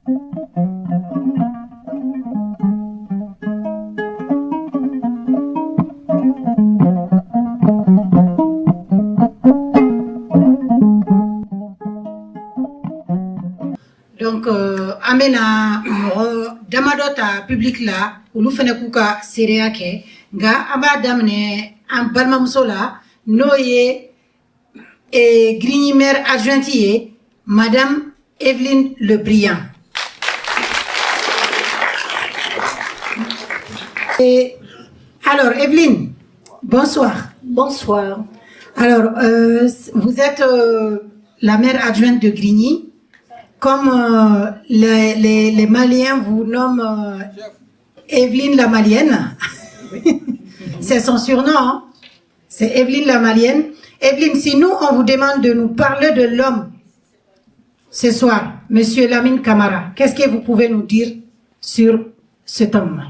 Donc an bɛna mɔgɔ damadɔ ta public la, olu fana k'u ka seereya kɛ, nka an b'a daminɛ an balimamuso la, n'o ye Grigny maire adjointe ye, Madame Evelyne Le Briand. Et alors Evelyne, bonsoir. Bonsoir. Alors, vous êtes la maire adjointe de Grigny. Comme les Maliens vous nomment Evelyne la Malienne, c'est son surnom, hein? C'est Evelyne la Malienne. Evelyne, si nous, on vous demande de nous parler de l'homme ce soir, Monsieur Lamine Camara, qu'est-ce que vous pouvez nous dire sur cet homme?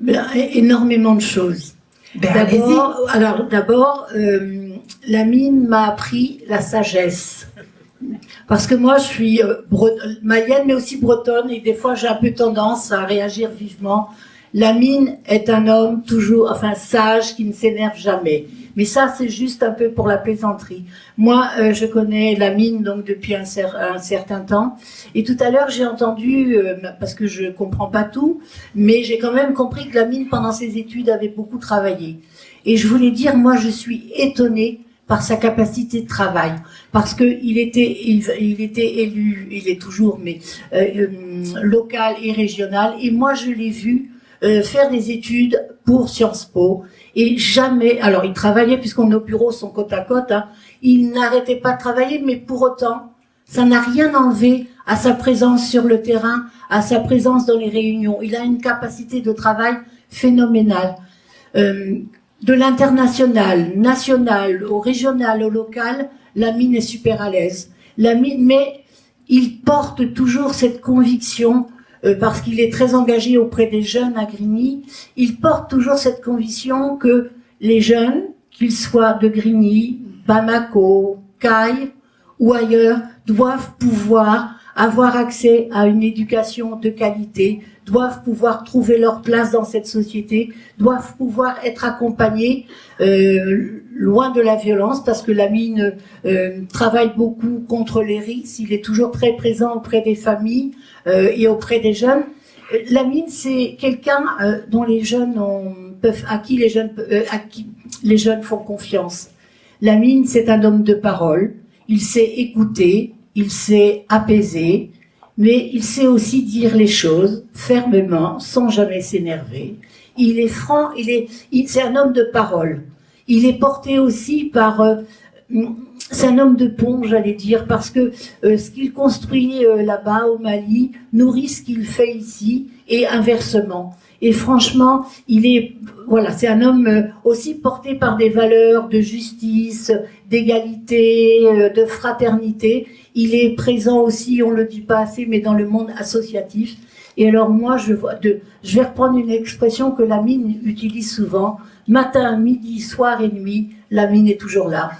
Bien, énormément de choses. Ben, allez-y. D'abord, Lamine m'a appris la sagesse. Parce que moi, je suis malienne, mais aussi bretonne, et des fois, j'ai un peu tendance à réagir vivement. Lamine est un homme toujours, enfin, sage, qui ne s'énerve jamais. Mais ça, c'est juste un peu pour la plaisanterie. Moi, je connais Lamine donc depuis un certain temps. Et tout à l'heure, j'ai entendu, parce que je comprends pas tout, mais j'ai quand même compris que Lamine, pendant ses études, avait beaucoup travaillé. Et je voulais dire, moi, je suis étonnée par sa capacité de travail, parce que il était élu, il est toujours, mais local et régional. Et moi, je l'ai vu faire des études pour Sciences Po, et jamais, alors il travaillait puisqu'on nos bureaux sont côte à côte, hein, il n'arrêtait pas de travailler, mais pour autant, ça n'a rien enlevé à sa présence sur le terrain, à sa présence dans les réunions. Il a une capacité de travail phénoménale. De l'international, national, au régional, au local, Lamine est super à l'aise. Lamine, mais il porte toujours cette conviction, parce qu'il est très engagé auprès des jeunes à Grigny, il porte toujours cette conviction que les jeunes, qu'ils soient de Grigny, Bamako, Kayes ou ailleurs, doivent pouvoir avoir accès à une éducation de qualité, doivent pouvoir trouver leur place dans cette société, doivent pouvoir être accompagnés loin de la violence, parce que Lamine travaille beaucoup contre les risques, il est toujours très présent auprès des familles et auprès des jeunes. Lamine, c'est quelqu'un dont les jeunes à qui les jeunes font confiance. Lamine, c'est un homme de parole, il sait écouter, il sait apaiser, mais il sait aussi dire les choses fermement, sans jamais s'énerver. Il est franc, c'est un homme de parole. Il est porté aussi par... c'est un homme de pont, j'allais dire, parce que ce qu'il construit là-bas au Mali nourrit ce qu'il fait ici, et inversement. Et franchement, c'est un homme aussi porté par des valeurs de justice, d'égalité, de fraternité. Il est présent aussi, on le dit pas assez, mais dans le monde associatif. Et alors moi, je vais reprendre une expression que Lamine utilise souvent. Matin, midi, soir et nuit, Lamine est toujours là.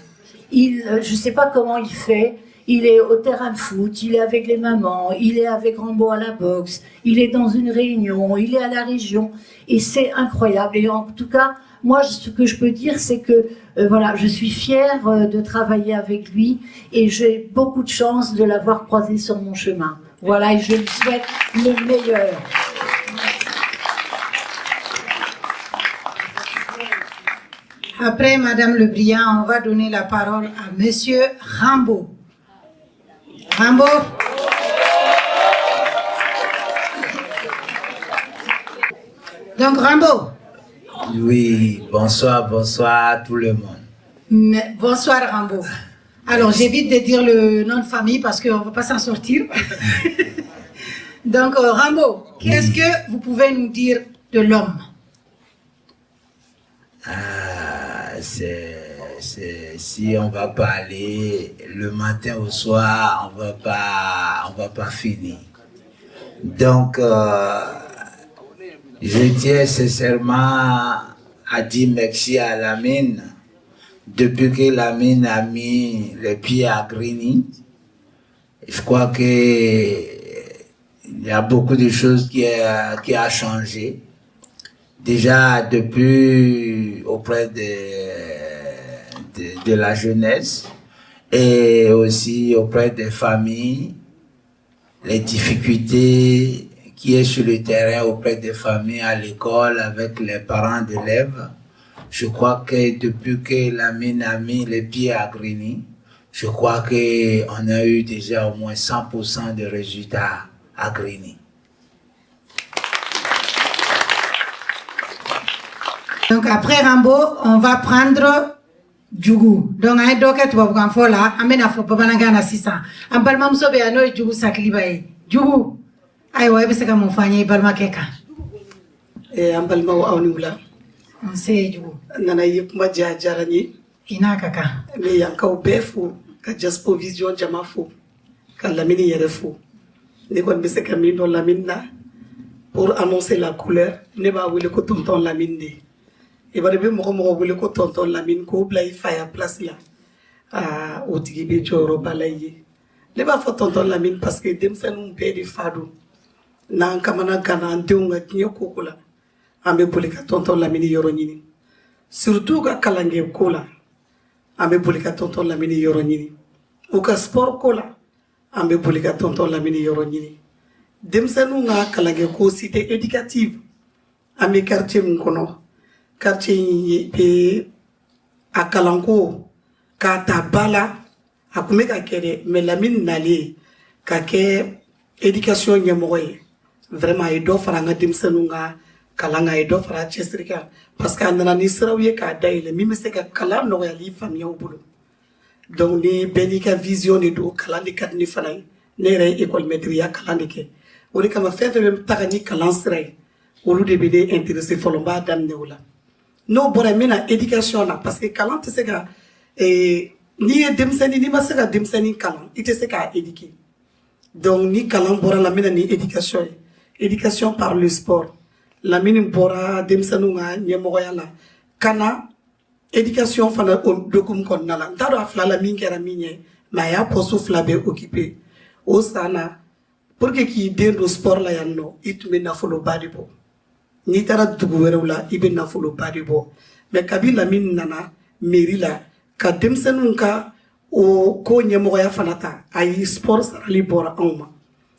Je sais pas comment il fait. Il est au terrain de foot, il est avec les mamans, il est avec Rambo à la boxe, il est dans une réunion, il est à la région, et c'est incroyable. Et en tout cas, moi, ce que je peux dire, c'est que je suis fière de travailler avec lui, et j'ai beaucoup de chance de l'avoir croisé sur mon chemin. Voilà, et je lui souhaite le meilleur. Après Madame Le Briand, on va donner la parole à Monsieur Rambo. Rambo. Donc Rambo. Oui, bonsoir, bonsoir à tout le monde. Bonsoir Rambo. Alors j'évite de dire le nom de famille parce qu'on ne va pas s'en sortir. Donc Rambo, qu'est-ce que vous pouvez nous dire de l'homme? Si on va parler le matin au soir, on va pas finir. Donc, je tiens sincèrement à dire merci à Lamine. Depuis que Lamine a mis les pieds à Grigny, je crois que Il y a beaucoup de choses qui a changé. Déjà depuis auprès de la jeunesse et aussi auprès des familles, les difficultés qui est sur le terrain auprès des familles à l'école avec les parents d'élèves. Je crois que depuis que Lamine a mis les pieds à Grigny, je crois qu'on a eu déjà au moins 100% de résultats à Grigny. Donc après Rambo, on va prendre Djougou. Donc an ye dɔ kɛ tubabukan fɔ la, an bɛna fɔ bamanankan na sisan. An balimamuso bɛ yan n'o ye Djougou Sakiliba ye. Djougou, ayiwa e bɛ se ka mun fɔ an ye i balimakɛ kan? An balimaw, aw ni wula. Nse Djougou. N nana i ye kuma diya, diyara n ye. I n'a ka kan. N bɛ yankaw bɛɛ fo, ka Jaspo Vision jama fo, ka Lamini yɛrɛ fo. Ne kɔni bɛ se ka min dɔn Lamini na, pour annoncer la couleur, ne b'a wele ko tonton Lamini de. I b'a dɔn, i bɛ mɔgɔ mɔgɔ wele ko tonton Lamini k'o bila i faya place la, aa, o tigi bɛ jɔyɔrɔba la i ye. Ne b'a fɔ tonton Lamini parce que denmisɛnninw bɛɛ de fa don. N'an kamana ganna an denw ka diɲɛ koko la, an bɛ boli ka tonton Lamini yɔrɔ ɲini, surtout ka kalankɛ ko la, an bɛ boli ka tonton Lamini yɔrɔ ɲini, u ka sport ko la, an bɛ boli ka tonton Lamini yɔrɔ ɲini, denmisɛnninw ka kalankɛ ko, cité éducative, an bɛ quartier min kɔnɔ, quartier in bɛ a kalanko k'a ta ba la, a tun bɛ ka kɛ dɛ, mais Lamini nalen ka kɛ éducation ɲɛmɔgɔ ye, vraiment a ye dɔ fara an ka denmisɛnninw ka kalan kan, a ye dɔ fara a cɛsiri kan, parce que a nana ni siraw ye k'a dayɛlɛ min bɛ se ka kalan nɔgɔyali faamuyaw bolo. Donc ni bɛɛ n'i ka vision de don, kalan de ka di ne fana ye. Ne yɛrɛ ye école maître kalan de kɛ, o de kama fɛn fɛn bɛ taga ni kalan sira ye, olu de bɛ ne intéressé fɔlɔ, n b'a daminɛ o la. N'o bɔra yen, n bɛ na éducation na, parce que kalan tɛ se ka n'i ye denmisɛnnin, n'i ma se ka denmisɛnnin kalan, i tɛ se k'a éduquer. Donc ni kalan bɔra la, n bɛ na ni éducation ye, éducation par le sport. Lamini bɔra denmisɛnninw ka ɲɛmɔgɔya la ka na éducation fana o dokumu kɔnɔna la. N t'a dɔn a fila la min kɛra min ye, mais a y'a poste fila bɛɛ occupé o san na. Pour que k'i den don sport la yan nɔ, i tun bɛ nafoloba de bɔ. N'i taara dugu wɛrɛw la, i bɛ nafoloba de bɔ. Mais kabi Lamini nana mairie la ka denmisɛnninw ka o ko ɲɛmɔgɔya fana ta, ayi, sport sarali bɔra anw ma.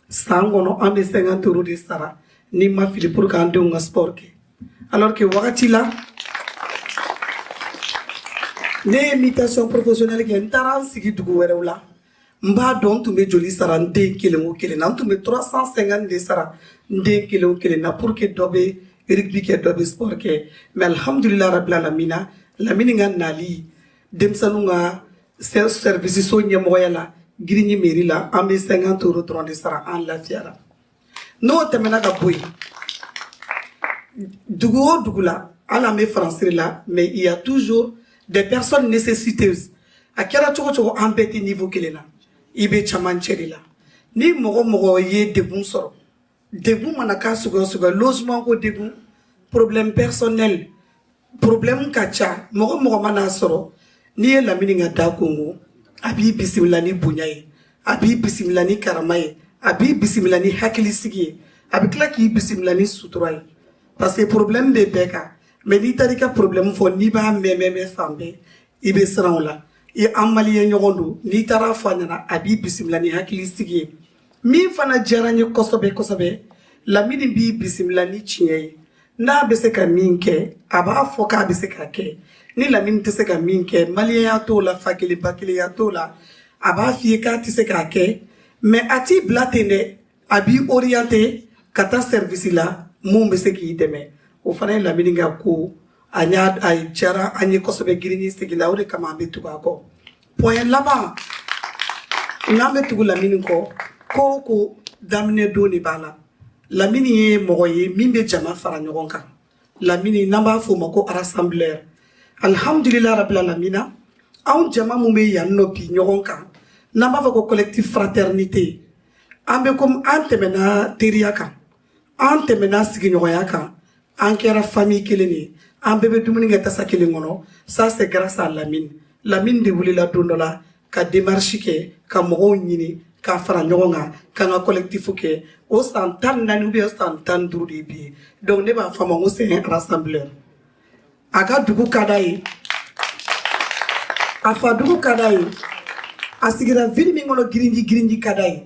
San kɔnɔ, an bɛ 50 euros de sara ni ma fili pour que an denw ka sport kɛ, alors que wagati la ne ye mutation professionnelle kɛ, n taara n sigi dugu wɛrɛw la, n b'a dɔn n tun bɛ joli sara n den kelen o kelen na. N tun bɛ 350 de sara n den kelen o kelen na pour que dɔ bɛ rugby kɛ, dɔ bɛ sport kɛ. Mais alhamdulilah rabil alamina, Lamini ka nali denmisɛnninw ka service so ɲɛmɔgɔya la Grigny mairie la, an bɛ 50 euros dɔrɔn de sara, an lafiyara. N'o tɛmɛna ka bɔ yen, dugu o dugu la, hali an bɛ faransi la, mais il y a toujours des personnes nécessiteuses. A kɛra cogo cogo, an bɛɛ tɛ niveau kelen na, i bɛ camancɛ de la. Ni mɔgɔ mɔgɔ ye degun sɔrɔ, degun mana k'a suguya o suguya, logement ko degun, problème personnel, problème ka ca, mɔgɔ mɔgɔ man'a sɔrɔ, n'i ye Lamini ka da kongo, a b'i bisimila ni bonya ye, a b'i bisimila ni karama ye, a b'i bisimila ni hakilisigi ye, a bɛ tila k'i bisimila ni sutura ye, parce que problème bɛ bɛɛ kan. Mais n'i taara i ka problème fɔ, n'i b'a mɛn mɛn mɛn fan bɛɛ, i bɛ siran o la. I an maliyɛn ɲɔgɔn don, n'i taara fɔ a ɲɛna, a b'i bisimila ni hakilisigi ye. Min fana diyara n ye kosɛbɛ kosɛbɛ, Lamini b'i bisimila ni tiɲɛ ye. N'a bɛ se ka min kɛ, a b'a fɔ k'a bɛ se ka kɛ. Ni Lamini tɛ se ka min kɛ, maliyɛnya t'o la, fa kelen ba kelenya t'o la, a b'a f'i ye k'a tɛ se k'a kɛ, mais a t'i bila ten dɛ, a b'i orienté ka taa service la mun bɛ se k'i dɛmɛ. O fana ye Lamini ka ko a y'a a diyara an ye kosɛbɛ Grigny sigi la, o de kama an bɛ tugu a kɔ. Point laban n'an bɛ tugu Lamini kɔ, ko o ko daminɛ don de b'a la. Lamini ye mɔgɔ ye min bɛ jama fara ɲɔgɔn kan. Lamini, n'an b'a fɔ o ma ko rassembleur. Alhamdulilah rabil alamina, anw jama mun bɛ yan nɔ bi ɲɔgɔn kan, n'an b'a fɔ ko collectif fraternité, an bɛ komi an tɛmɛna teriya kan, an tɛmɛna sigiɲɔgɔnya kan, an kɛra famille kelen de ye, an bɛɛ bɛ dumuni kɛ tasa kelen kɔnɔ. Ça, c'est grâce à Lamine. Lamine de wulila don dɔ la ka démarche kɛ ka mɔgɔw ɲini. K'a fara ɲɔgɔn kan k'an ka collectif kɛ, o san 14 ou bien san 15 de ye bi ye. Donc ne b'a fɔ a ma ko c'est un rassembleur. A ka dugu ka d'a ye, a fa dugu ka d'a ye, a sigira ville min kɔnɔ, Grigny, Grigny ka d'a ye.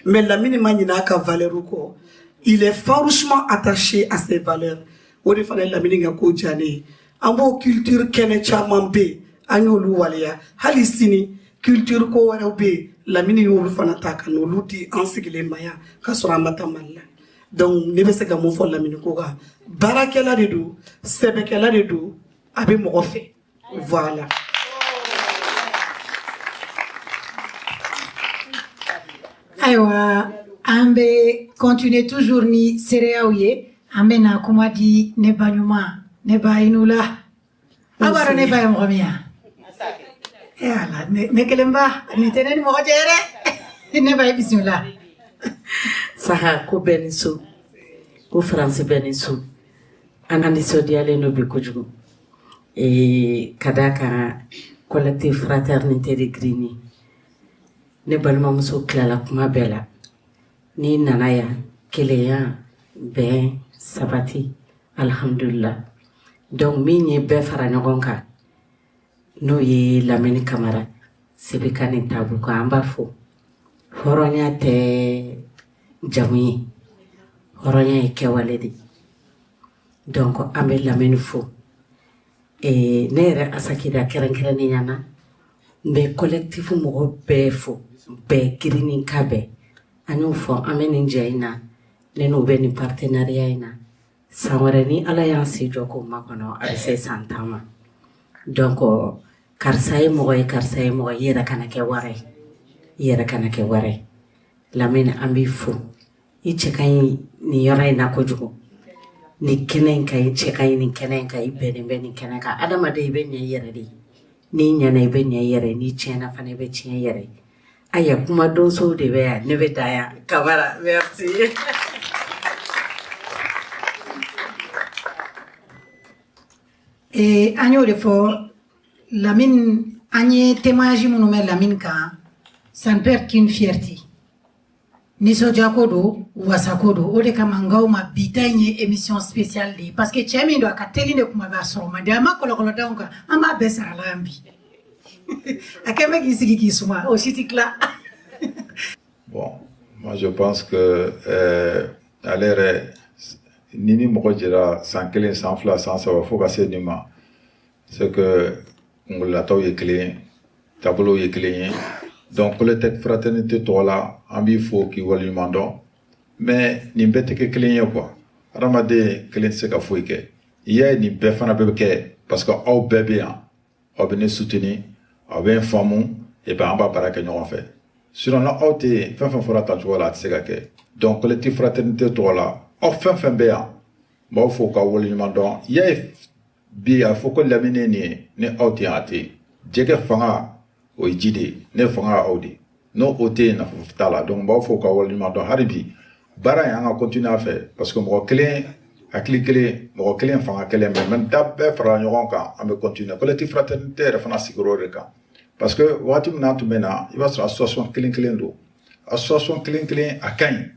Mais Lamini ma ɲinɛ a ka valeur kɔ, il est farouchement attaché à ses valeurs. O de fana ye Lamini ka ko diya ne ye. An b'o culture kɛnɛ caman bɛ yen, an y'olu waleya. Hali sini culture ko wɛrɛw bɛ yen, Lamini y'olu fana ta ka n'olu di an sigilen ma yan ka sɔrɔ an ma taa Mali la. Donc ne bɛ se ka mun fɔ Lamini ko kan? Baarakɛla de don, sɛbɛkɛla de don, a bɛ mɔgɔ fɛ, voilà. Ayiwa, an bɛ continuer toujours ni seereyaw ye. An bɛ na kuma di ne ba ɲuman, ne ba Inula. Aw b'a dɔn ne ba ye mɔgɔ min ye? E ala, ne kelen ba nin tɛ ne ni mɔgɔ cɛ ye dɛ. Ne ba ye, bisimila. Saha ko bɛɛ ni so, ko Faransi bɛɛ ni so. An nisɔndiyalen don bi kojugu. Ka d'a kan collectif Fraternité de Grigny, ne balimamuso tilala kuma bɛɛ la. N'i nana yan, kelenya, bɛn, sabati, alhamdulila. Donc min ye bɛɛ fara ɲɔgɔn kan, n'o ye Lamini Kamara Sebeka ni Tabu kan, an b'a fo. Hɔrɔnya tɛ jamu ye, hɔrɔnya ye kɛwale de. Donc an bɛ Lamini fo. Ne yɛrɛ Asakida, kɛrɛnkɛrɛnnenya na, n bɛ collectif mɔgɔ bɛɛ fo, bɛɛ Grigny ka bɛɛ. An y'o fɔ, an bɛ nin jɛ in na, ne n'u bɛ nin partenariat in na. San wɛrɛ ni Ala y'an sen jɔ k'o makɔnɔ, a bɛ se san 10 ma. Donc karisa ye mɔgɔ ye, karisa ye mɔgɔ ye, i yɛrɛ kana kɛ wara ye, i yɛrɛ kana kɛ wara ye. Lamini, an b'i fo. I cɛ ka ɲi nin yɔrɔ in na kojugu, nin kɛnɛ in kan. I cɛ ka ɲi nin kɛnɛ in kan, i bɛnnen bɛ nin kɛnɛ kan. Adamaden, i bɛ ɲɛ i yɛrɛ de ye. N'i ɲɛna, i bɛ ɲɛ i yɛrɛ ye, n'i tiɲɛna fana, i bɛ tiɲɛ i yɛrɛ ye. Ayiwa, kuma donsow de bɛ yan, ne bɛ da yan. Kamara, merci. An y'o de fɔ Lamine, an ye témoignage minnu mɛn Lamine kan, ça ne peut être qu'une fierté. Nisɔndiyako don, wasako don. O de kama n k'aw ma bi ta in ye émission spéciale de ye, parce que cɛ min don, a ka teli de, kuma bɛɛ a sɔrɔ man di, a ma kɔlɔkɔlɔ d'anw kan. An b'a bɛɛ sara la yan bi. A kɛn bɛ k'i sigi k'i suma, o si tɛ tila. Bon, moi je pense que ale yɛrɛ ni mɔgɔ jɛra san 1, san 2, san 3 fo ka se nin ma, c'est que kunkololataw ye kelen ye, taabolow ye kelen ye. Donc collectif Fraternité tɔgɔ la, an b'i fo k'i waleɲuman dɔn. Mais nin bɛɛ tɛ kɛ kelen ye quoi. Hadamaden kelen tɛ se ka foyi kɛ. I y'a ye, nin bɛɛ fana bɛ kɛ parce que aw bɛɛ bɛ yan, aw bɛ ne soutenir, aw bɛ n faamu, et puis an b'a baara kɛ ɲɔgɔn fɛ. Sinon n'aw tɛ yen, fɛn fɛn fɔra tancogo la, a tɛ se ka kɛ. Donc collectif Fraternité tɔgɔ la, aw fɛn fɛn bɛ yan, n b'aw fo k'aw waleɲuman dɔn. I y'a ye bi, a fɔ ko Lamini ye nin ye, ni aw tɛ yan, a tɛ yen. Jɛgɛ fanga o ye ji de ye, ne fanga aw de ye, n'o o tɛ yen, nafa t'a la. Donc n b'aw fo k'aw waleɲuman dɔn. Hali bi baara in, an ka continuer a fɛ, parce que mɔgɔ kelen hakili kelen, mɔgɔ kelen fanga kelen, mais da bɛɛ farala ɲɔgɔn kan, an bɛ continuer. Collectif Fraternité yɛrɛ fana sigira o de kan, parce que waati min na an tun bɛ na, i b'a sɔrɔ association kelen kelen don, association kelen kelen a ka ɲi,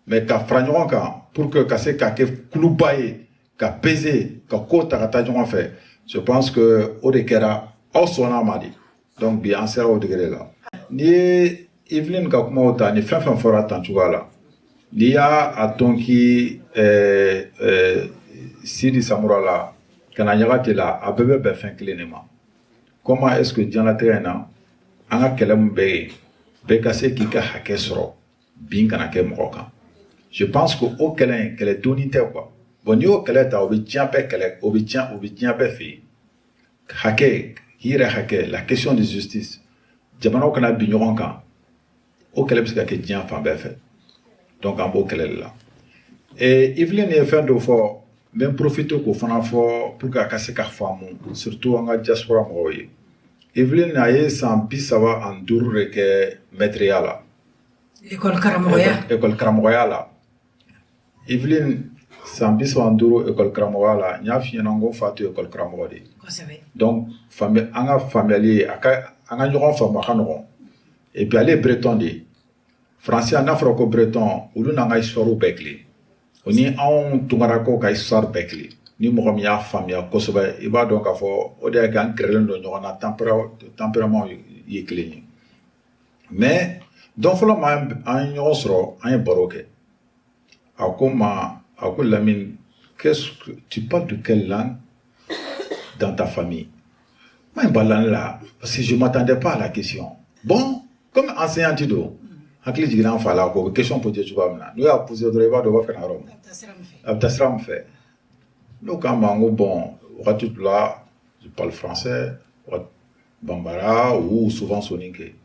mais ka fara ɲɔgɔn kan pour que ka se k'a kɛ kuluba ye, ka peser, ka ko ta ka taa ɲɔgɔn fɛ, je pense que o de kɛra, aw sɔnna a ma de. Donc bi an sera o degré la. N'i ye Evelyne ka kumaw ta, ni fɛn fɛn fɔra tan cogoya la, n'i y'a a dɔn k'i Sidi Samura la ka na Ɲagate la, a bɛɛ bɛ bɛn fɛn kelen de ma. Comment est-ce que diɲɛlatigɛ in na, an ka kɛlɛ min bɛ yen, bɛɛ ka se k'i ka hakɛ sɔrɔ, bin kana kɛ mɔgɔ kan? Je pense que o kɛlɛ in, kɛlɛ donni tɛ quoi. Bon, n'i y'o kɛlɛ ta, o bɛ diɲɛ bɛɛ kɛlɛ, o bɛ diɲɛ, o bɛ diɲɛ bɛɛ fɛ yen. Hakɛ, k'i yɛrɛ hakɛ, la question de justice, jamanaw kana bin ɲɔgɔn kan, o kɛlɛ bɛ se ka kɛ diɲɛ fan bɛɛ fɛ. Donc an b'o kɛlɛ de la. Et Evelyne ye fɛn dɔ fɔ, n bɛ n profiter k'o fana fɔ pour que a ka se ka faamu, surtout an ka diaspora mɔgɔw ye. Evelyne, a ye san 35 de kɛ maîtreya la. École karamɔgɔya. École karamɔgɔya la. Evelyne, san 35 école karamɔgɔya la. N y'a f'i ɲɛna, n ko fa tun ye école karamɔgɔ de ye. Donc faamuya, an ka faamuyali ye, a ka an ka ɲɔgɔn faamu, a ka nɔgɔn. Et puis ale ye breton de ye. Faransi n'a fɔra ko breton, olu n'an ka histoire bɛɛ kelen, o ni anw tunkarakaw ka histoire bɛɛ kelen. Ni mɔgɔ min y'a faamuya kosɛbɛ, i b'a dɔn k'a fɔ o de y'a kɛ an gɛrɛlen don ɲɔgɔn na, tempérament ye kelen ye. Mais don fɔlɔ ma an ye ɲɔgɔn sɔrɔ, an ye baro kɛ, a ko n ma, a ko: "Lamine, qu'est-ce que tu parles de quelle langue dans ta famille?" Moi, n la, parce que je m'attendais pas à la question. Bon, comme enseignant don, hakili jiginna an fa la k'o bɛ question posé cogoya min na, n'o y'a posé dɔrɔn, i b'a dɔn o b'a fɛ ka yɔrɔ min, a bɛ taa sira min fɛ. N'o k'a ma, n ko bon, wagati dɔ la je parle français, bambara ou souvent soninké.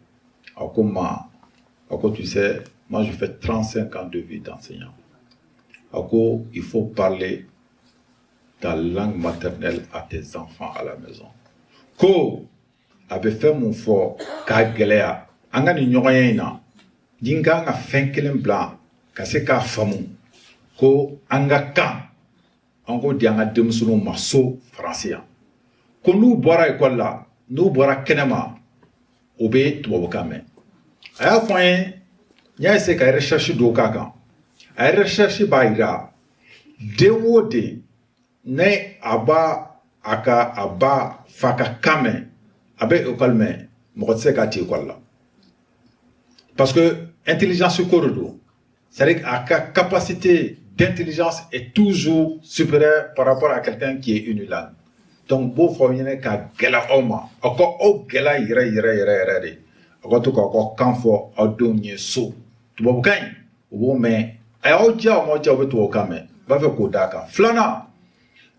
A ko n ma, a ko: "Tu sais, moi je fais 35 ans de vie d'enseignant." A ko: "Il faut parler ta langue maternelle à tes enfants à la maison." Ko a bɛ fɛn mun fɔ k'a gɛlɛya an ka nin ɲɔgɔnya in na, ni n kan ka fɛn kelen bila ka se k'a faamu, ko an ka kan an k'o di an ka denmisɛnninw ma so Faransi yan, ko n'u bɔra ekɔli la, n'u bɔra kɛnɛma, u bɛ tubabukan mɛn. A y'a fɔ an ye, n y'a essayer ka recherche dɔw k'a kan. A ye recherche b'a yira, den o den ne a b'a a ka a ba fa ka kan mɛn, a bɛ ekɔli mɛn, mɔgɔ tɛ se k'a ci ekɔli la, parce que intelligence ko de don. C'est-à-dire a ka capacité d'intelligence est toujours supérieure par rapport à quelqu'un qui est unilingue. Donc b'o fɔ aw ɲɛna ka gɛlɛya aw ma, aw ka aw gɛlɛya yɛrɛ yɛrɛ yɛrɛ yɛrɛ de, aw ka to k'aw ka kan fɔ aw denw ye so. Tubabukan in, u b'o mɛn, a y'aw diya o m'aw diya, u bɛ tubabukan mɛn. N b'a fɛ k'o d'a kan. Filanan,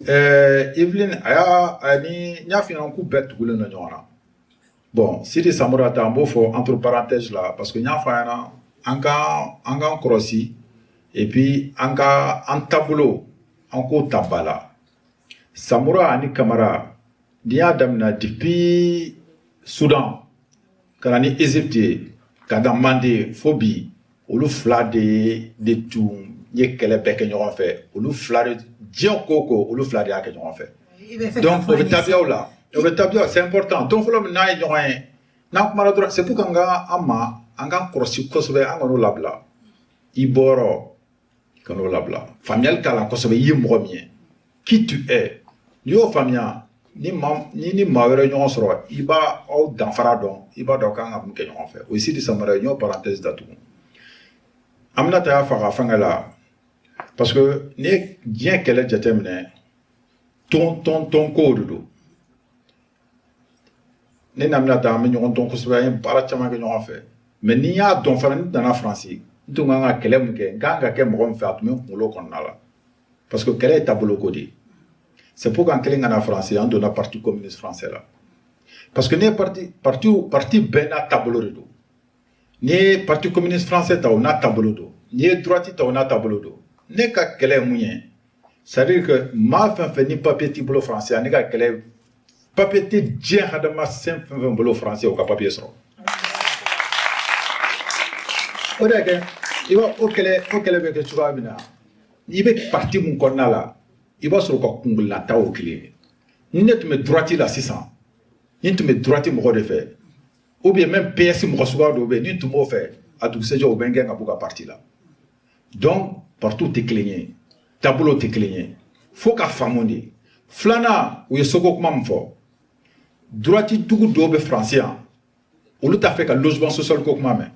Evelyne, a y'a ani n y'a f'i ɲɛna k'u bɛɛ tugulen don ɲɔgɔn na. Bon, Sidi Samura ta, an b'o fɔ entre parenthèses la, parce que n y'a fɔ a ɲɛna, an k'an kɔlɔsi, et puis an ka an taabolo, an k'o ta ba la. Samura ani Kamara, n'i y'a daminɛ depuis Soudan ka na ni Égypte ye, ka da Mande fo bi, olu fila de tun ye kɛlɛ bɛɛ kɛ ɲɔgɔn fɛ. Olu fila de, diɲɛ ko o ko, olu fila de y'a kɛ ɲɔgɔn fɛ. Donc o bɛ tabiyaw la, o bɛ tabiyaw, c'est important. Don fɔlɔ min n'a ye ɲɔgɔn ye, n'an kumana dɔrɔn, c'est pour que an ka an ma an k'an kɔlɔsi kosɛbɛ, an kan'o labila. I bɔyɔrɔ, kan'o labila. Faamuyali k'a la kosɛbɛ, i ye mɔgɔ min ye, qui tu es, n'i y'o faamuya, ni maa ni ni maa wɛrɛ ɲɔgɔn sɔrɔ, i b'a aw danfara dɔn, i b'a dɔn k'an ka mun kɛ ɲɔgɔn fɛ. O ye Sidi Samara ye. N y'o parenthèse datugu. Aminata y'a faga fɛnkɛ la, parce que n'i ye diɲɛ kɛlɛ jateminɛ, tɔn tɔn tɔn kow de don. Ne ni Aminata, an bɛ ɲɔgɔn dɔn kosɛbɛ, an ye baara caman kɛ ɲɔgɔn fɛ. Mais n'i y'a dɔn fana, ni nana Faransi, n tun kan ka kɛlɛ mun kɛ, n kan ka kɛ mɔgɔ min fɛ, a tun bɛ n kunkolo kɔnɔna la, parce que kɛlɛ ye taabolo ko de ye. C'est pourquoi an kɛlen ka na Faransi, an donna Parti communiste français la, parce que ne ye parti bɛɛ n'a taabolo de don. N'i ye Parti communiste français ta, o n'a taabolo don. N'i ye droite ta, o n'a taabolo don. Ne ka kɛlɛ ye mun ye? C'est à dire que maa fɛn fɛn ni papier t'i bolo français, ne ka kɛlɛ, papier tɛ diɲɛ hadamaden fɛn fɛn bolo français, o ka papier sɔrɔ. O de y'a kɛ i b'a o kɛlɛ bɛ kɛ cogoya min na, n'i bɛ parti mun kɔnɔna la, i b'a sɔrɔ u ka kunkololata o kelen ye. Ni ne tun bɛ droite la sisan, ni n tun bɛ droite mɔgɔ de fɛ, ou bien même PS mɔgɔ suguya dɔw bɛ yen, ni n tun b'o fɛ, a dugusɛjɛ u bɛ n gɛn ka b'u ka parti la. Donc partiw tɛ kelen ye, taabolow tɛ kelen ye, fo ka faamu de. Filanan, u ye soko kuma min fɔ, droite dugu dɔw bɛ Faransi yan, olu t'a fɛ ka logement social ko kuma mɛn.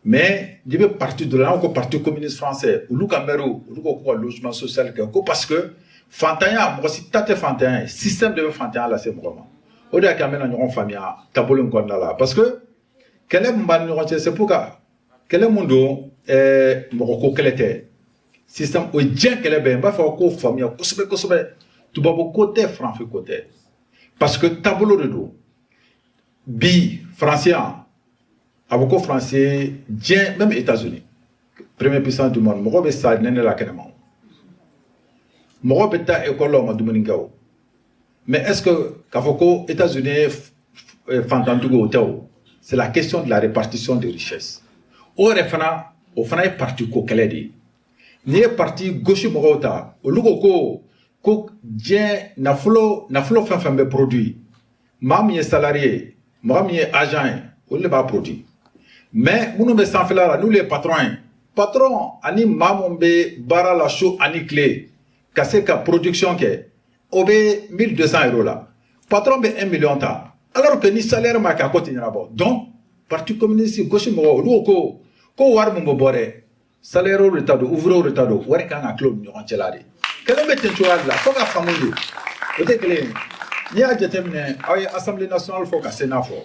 Mais n'i bɛ parti dɔ la, n'an ko Parti communiste français, olu ka maire, olu ko k'u ka logement social kɛ, ko parce que fantanya, mɔgɔ si ta tɛ fantanya ye, système de bɛ fantanya lase mɔgɔ ma. O de y'a kɛ an bɛna ɲɔgɔn faamuya taabolo in kɔnɔna la, parce que kɛlɛ min b'an ni ɲɔgɔn cɛ, c'est pour que kɛlɛ mun don, mɔgɔ ko kɛlɛ tɛ, système o ye diɲɛ kɛlɛ bɛɛ ye. N b'a fɔ k'o faamuya kosɛbɛ kosɛbɛ. Tubabu ko tɛ, farafin ko tɛ, parce que taabolo de don. Bi Faransi yan, a bɛ ko Faransi, diɲɛ, même États-Unis, première puissance du monde, mɔgɔ bɛ sa nɛnɛ la kɛnɛma, mɔgɔ bɛ taa école la, o ma dumuni kɛ o. Mais est-ce que k'a fɔ ko États-Unis ye fantandugu, o tɛ o. C'est la question de la répartition des richesses. O yɛrɛ fana, o fana ye parti ko kɛlɛ de ye. N'i ye parti gauche mɔgɔw ta, olu ko diɲɛ nafolo fɛn fɛn bɛ produit, maa min ye salarié ye, mɔgɔ min ye agent ye, olu de b'a produit. Mais minnu bɛ sanfɛla la, n'olu ye patron ye, patron ani maa mun bɛ baara la su ani tile ka se ka production kɛ, o bɛ 1200 euros la, patron bɛ 1 million ta, alors que ni salaire ma kɛ, a ko tɛ ɲɛnabɔ. Donc parti communiste gauche mɔgɔw, olu ko ko wari mun bɛ bɔ dɛ, salaire de ta don, ouvrier de ta don, wari kan ka tila u ni ɲɔgɔn cɛla de. Kɛlɛ bɛ ten cogoya de la fo ka faamu de, o tɛ kelen ye. N'i y'a jateminɛ, aw ye Assemblée nationale fɔ ka Sénat fɔ,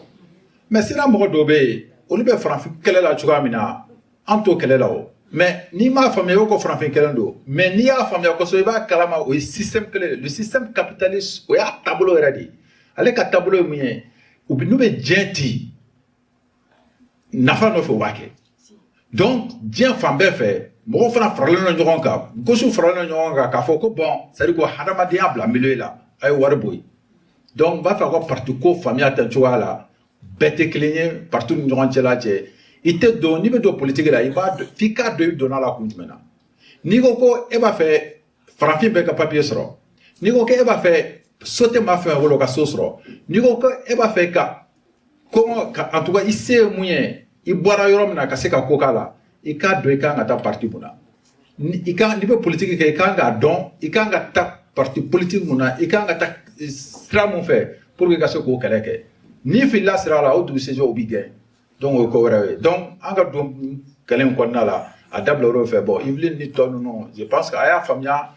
mais Sénat mɔgɔ dɔw bɛ yen, olu bɛ farafin kɛlɛ la cogoya min na, an t'o kɛlɛ la o. Mais n'i m'a faamuya, i ko farafin kɛlɛ don, mais n'i y'a faamuya kosɛbɛ, i b'a kalama o ye système kelen de, le système capitaliste, o y'a taabolo yɛrɛ de ye. Ale ka taabolo ye mun ye? U bɛ n'u bɛ diɲɛ ci nafa nɔfɛ, u b'a kɛ. Donc diɲɛ fan bɛɛ fɛ, mɔgɔw fana faralen don ɲɔgɔn kan, gauche faralen don ɲɔgɔn kan k'a fɔ ko bon, c'est à dire ko hadamadenya bila milieu la, a ye wari bɔ yen. Donc n b'a fɛ ka parti ko faamuya tɛ cogoya la, bɛɛ tɛ kelen ye parti ni ɲɔgɔn cɛla cɛ. I tɛ don, n'i bɛ don politique la, i b'a dɔn f'i k'a dɔn i donna la kun jumɛn na. N'i ko ko e b'a fɛ farafin bɛɛ ka papier sɔrɔ, n'i ko ko e b'a fɛ so tɛ maa fɛn bolo ka so sɔrɔ, n'i ko ko e b'a fɛ ka kɔngɔ ka, en tout cas i se ye mun ye, i bɔra yɔrɔ min na ka se ka ko k'a la, i k'a dɔn i kan ka taa parti mun na. I kan n'i bɛ politique kɛ, i kan k'a dɔn i kan ka taa parti politique mun na, i kan ka taa sira mun fɛ pour que i ka se k'o kɛlɛ kɛ. N'i filila sira la, o dugusɛjɛ o b'i gɛn. Donc o ye ko wɛrɛ ye. Donc an ka don kɛlɛ in kɔnɔna la, a dabila o fɛ. Bon, Yveline ni tɔ ninnu, je pense que a y'a faamuya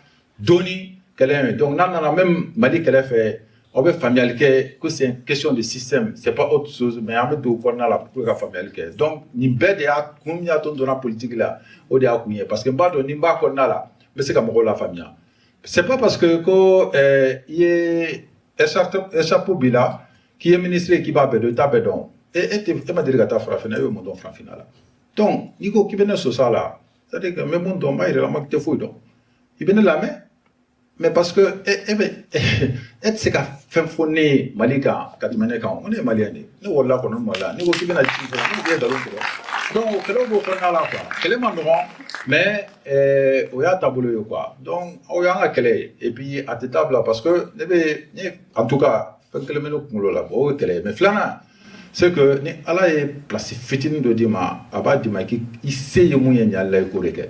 dɔɔni kɛlɛ in. Donc n'an nana même Mali kɛlɛ fɛ, aw bɛ faamuyali kɛ ko c'est une question de système, c'est pas autre chose, mais an bɛ don o kɔnɔna la pour que ka faamuyali kɛ. Donc nin bɛɛ de y'a kun min y'a to n donna politique la, o de y'a kun ye, parce que n b'a dɔn ni n b'a kɔnɔna la, n bɛ se ka mɔgɔw lafaamuya. C'est pas parce que ko i ye écharpe b'i la k'i ye ministre ye k'i b'a bɛɛ dɔn. I t'a bɛɛ dɔn. E tɛ, e ma deli ka taa farafinna, e bɛ mun dɔn farafinna la? Donc n'i ko k'i bɛ ne sɔsɔ a la, c'est à dire que n bɛ mun dɔn, n b'a yira la, n tɛ foyi dɔn. I bɛ ne lamɛn, mais parce que e bɛ e tɛ se ka fɛn fɔ ne ye Mali kan ka tɛmɛ ne kan. Ne ye malien de ye, ne wolola kɔnɔ Mali la. N'i ko k'i bɛna ci fɔ, ne ko k'i ye nkalon tigɛ. Donc o kɛlɛw b'o kɔnɔna la quoi. Kɛlɛ ma nɔgɔn, mais o y'a taabolo ye quoi. Donc aw y'an ka kɛlɛ ye, et puis a tɛ taa bila, parce que ne bɛ ne, en tout cas fɛn kelen bɛ ne kunkolo la. Bon, o ye kɛlɛ ye, mais filanan, c'est que ni Ala ye place fitinin dɔ d'i ma, a b'a d'i ma k'i se ye mun ye ɲali la, i k'o de kɛ.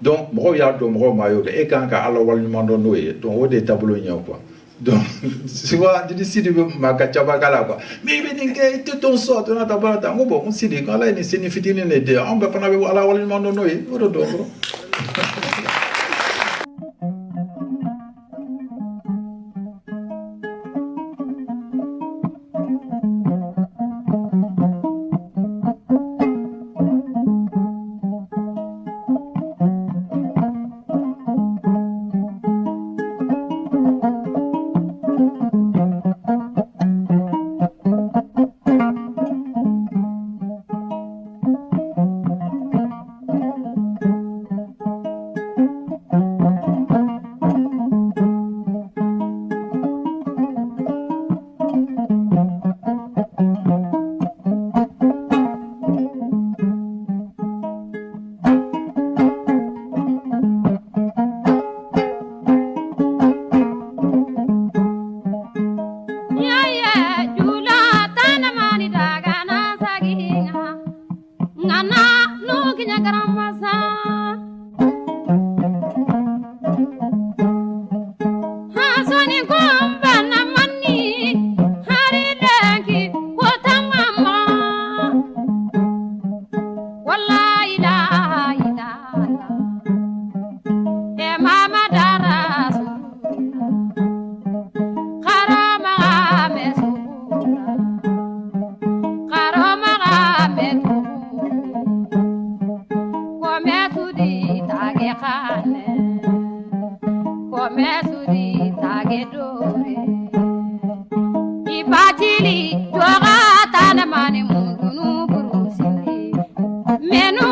Donc mɔgɔw y'a dɔn, mɔgɔw ma y'o dɔn, e kan ka Ala waleɲuman dɔn n'o ye. Donc o de ye taabolo in ye quoi. Donc souvent Didi Sidi bɛ maa ka caman k'a la quoi, mais i bɛ nin kɛ, i tɛ ton sɔn, a donna ta baara ta. N ko bon, n Sidi, ko Ala ye nin seni fitinin de di, anw bɛɛ fana bɛ Ala waleɲuman dɔn n'o ye, o de don dɔrɔn. Batili joga tana mani mundunu burusindi menu.